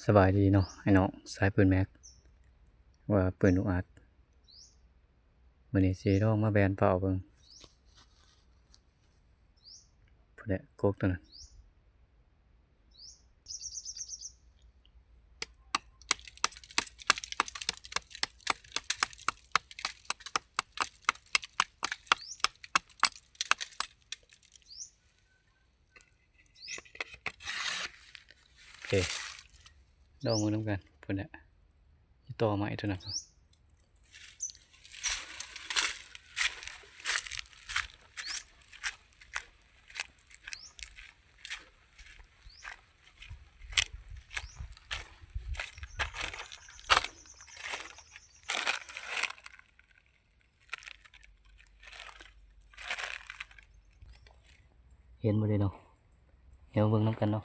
ສະບາຍດີເນາະ ອ້າຍນ້ອງ ສາຍປືນແມັກ ວ່າປືນລູກອັດ. ມື້ນີ້ຊິລອງມາແບນເປົ່າເບິ່ງ ພຸ້ນແຫຼະ ກົກຕົວນັ້ນ. ໂອເຄ ລອງເບິ່ງນຳກັນ ພຸ້ນແຫຼະ ຕໍ່ໄມ້ຕົວນັ້ນ. ເຫັນບໍ່ເດເນາະ ດຽວເບິ່ງນຳກັນເນາະ.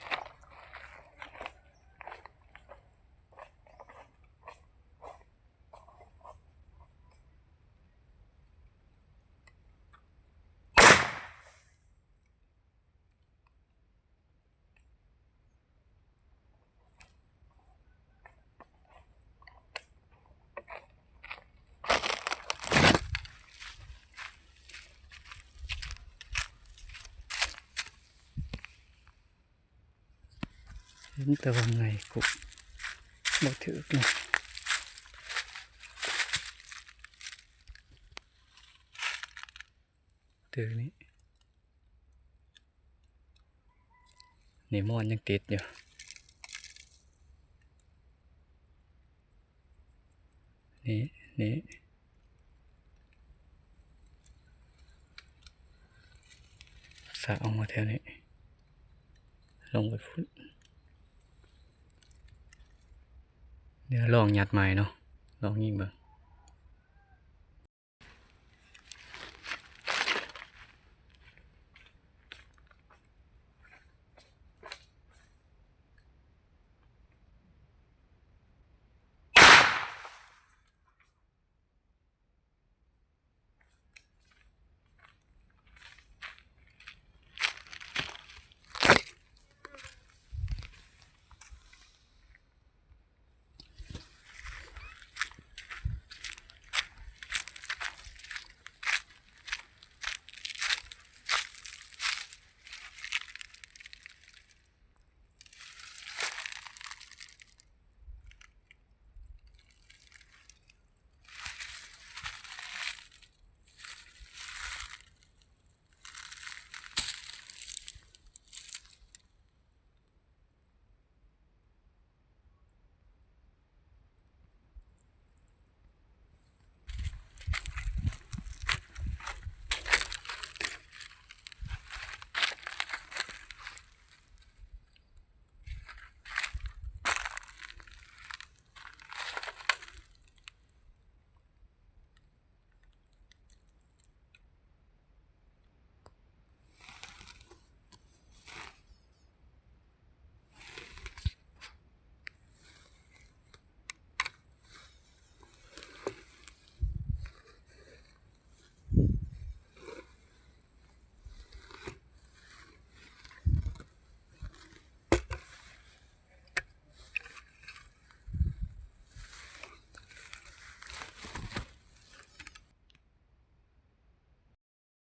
ເຫັນແຕ່ວ່າໄງກົກບໍ່ຖືກເນາະ ຖືກນີ້. ນີ້ມ່ອນຍັງຕິດຢູ່ ນີ້ ນີ້ ສາດອອກມາແຖວນີ້ ລົງໄປພຸ້ນ. ດຽວລອງຍັດໃໝ່ເນາະ ລອງຍິງເບິ່ງ.